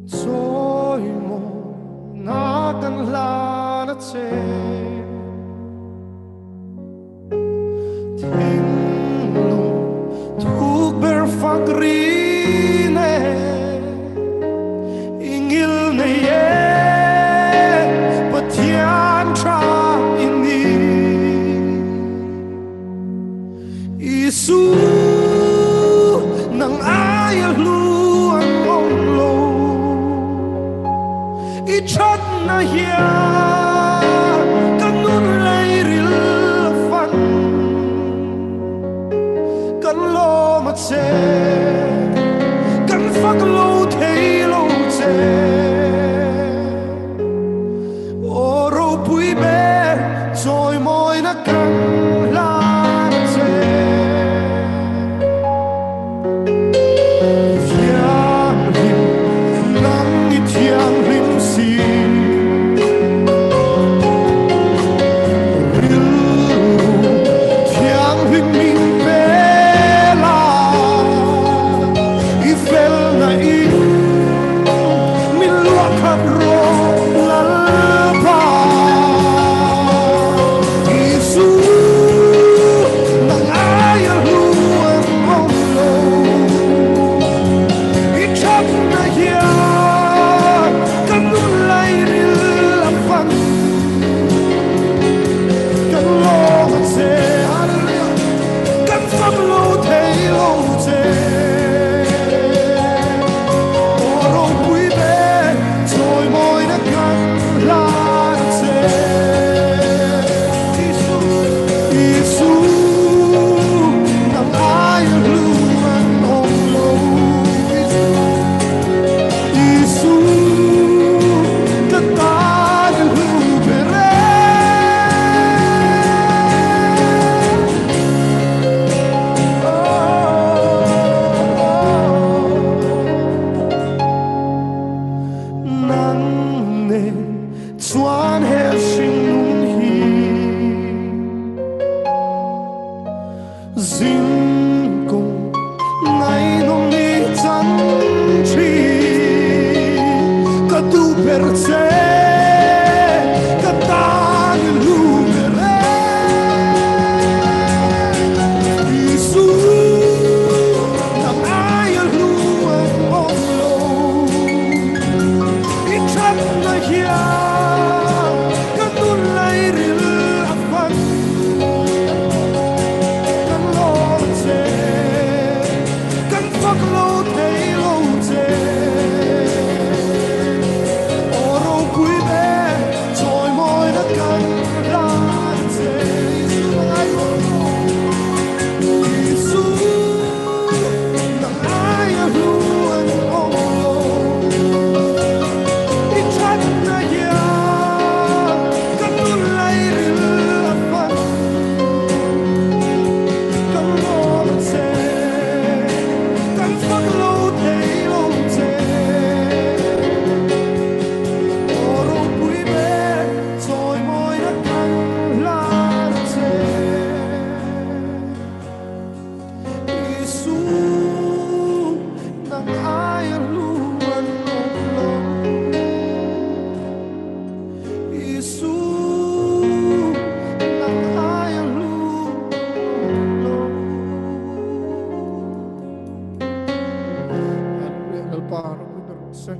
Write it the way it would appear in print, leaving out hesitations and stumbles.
Chawimawi kan hlan a che. Thinlung thuk ber fak ri nen i ngil nei e Pathian tha i ni. Isu nang aia hlu an awm lo i thatna hian ka nun leiril a fan kan lawm a che kan fak lo thei lo che Aw ropui ber chawimawina kan hlan a che. Thianghlim nang i thianghlim si. Rilru thianghlim min pe la, i felna in min luah khat rawh Lalpa. Isu nang aia hlu an awm lo, i thatna hian ka nun lairil a fan. Kan lawm a che, hallelujah, kan fak lo thei lo che. Aw ropui ber chawimawina kan hlan a che. Isu, Isu, nang aia hlu an awm lo. Isu, Isu, ka tan i hlu ber e. Nang nen chuan he hringnun hi zingkawng ngaihnawm ni chan thin. Ka duh ber che, ka tan i hlu ber e. Isu, nang aia hlu an awm lo. I thatna hian ka nun lairil a fan. Kan lawm che, kan fak lo thei lo che. Aw ropui ber chawimawina kan hlan che. Isu nang ai hlu. Isu nang aia hlu an awm lo. I thatna hian ka nun lairil a fan. Kan lawm che, kan fak lo thei lo che. Aw ropui ber chawimawina kan hlan che. Isu nang aia hlu an awm lo. Isu nang aia hlu an awm lo. Hallelujah, Lalpa ropui ber rawh se.